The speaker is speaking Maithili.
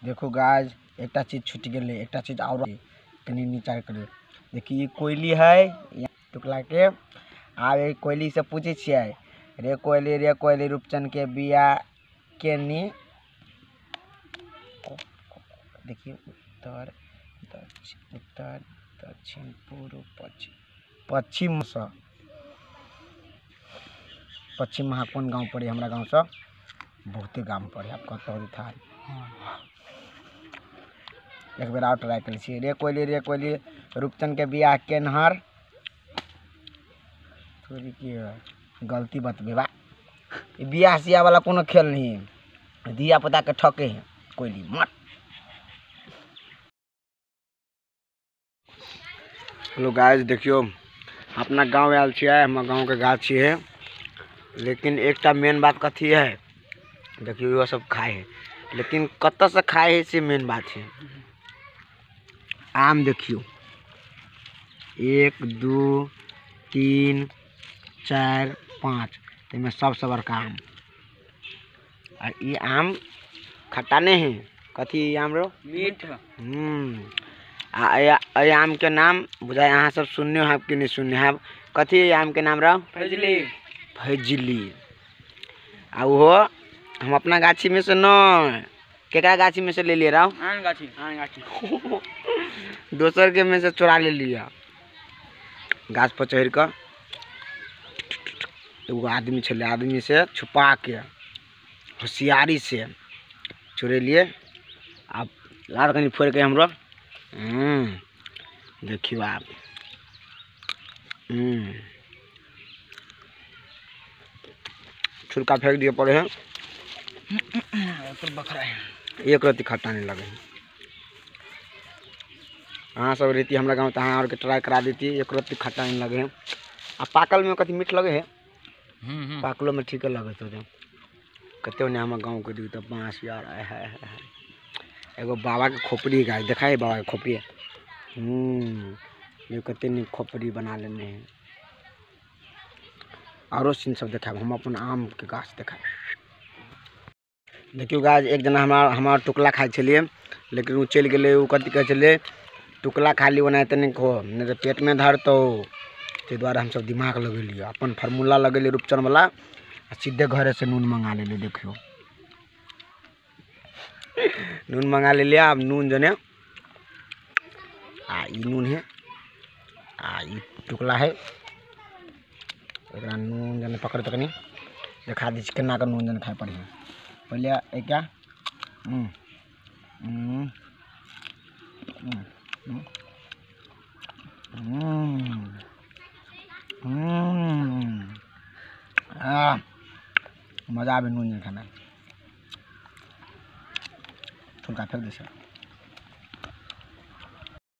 देखो गाइस एकटा चीज छूटि गेलै, एकटा चीज और कनी नीचा करियौ। देखी ई कोयली है टुकला के। आब ई कोयली से पूछै छियै, रे कोयली रे कोयली रूपचन के बिया केनी। देखिए उत्तर दक्षिण, उत्तर दक्षिण पूर्व पश्चिम, पश्चिम से पश्चिम अहाँ कोन गाँव पड़े? हमरा गाँव से बहुते गाम पड़े। आब कतऽ था एक बेर और ट्राई करै छियै। रे कोयली रे कोयली रूपचन के बियाह केनहर। थोड़ी की गलती बतबे बा, बियाह सिया वाला कोनो खेल नहीं है, धिया पुता के ठके है कोयली मत। हेलो गाइस, देखियो अपना गाँव आयल छियै, हमर गाँव के गाछी है। लेकिन एकटा मेन बात कथी है, देखियो इहो सब खाए है, लेकिन कतऽ से खाए है से मेन बात है। आम देखियो 1 2 3 4 5, ताहिमे सबसँ बड़का आम। आ ई आम खट्टा नहीं है, कथी ई आम रो? मीठ। आ एहि आम के नाम बुझाय अहाँ सब सुनने होब कि नहीं सुनने होब। कथी ई आम के नाम रहो? फजली। फजली। आ वो हम अपना गाछी में से न, केकरा गाछी में से ले लिए रहो? आन गाछी। आन गाछी। दोसर के में से चोरा ले लिया। गाछ पर चढ़ि कऽ एगो आदमी छलै, आदमी से छुपा के होशियारी से चोरेलिए। आब लार कनि फोड़ि के हमरो देखियो आब छुलका फेंक दिए पड़े है। बखरा है, एक रत्ती खट्टा नहीं लगे। अहाँ सब रहती हमरा गाँव तो अहाँ और के ट्राई करा देती, एक रत्ती खट्टा नहीं लगे है। आ पाकल में कथी मीठ लगे है? पाकलो में ठीक लगे तो कते ने हमर गाँव के तो बाँस यार है। एगो बाबा के खोपड़ी गाय देखा है, बाबा के खोपड़ी ये कते नीक खोपड़ी बना लेने हैं। आरो सीन सब देखाब हम अपन आम के गाछ देखाब। देखियो गाछ एक जना हमार टुकला खाइ छलियै, लेकिन ओ चलि गेलै। ओ कथी कहै छलै, टुकला खाली ओनाहिते नहि खो, नहि तऽ पेटमे धरतौ। ताहि दुआरे हमसब दिमाग लगेलियै, अपन फार्मूला लगेलियै रूपचन वाला, आ सीधे घरे से नून मंगा लेलियै। देखियो नून मंगा लेलियै। आब नून जने आ ई नून है आ ई टुकला है, एकरा नून जने पकड़ तकनी देखा दै छी केना कऽ नून जने खाय पड़ै है। पहिले एक मजा आबे नून जने खाना। छुलका फेंक दै छै।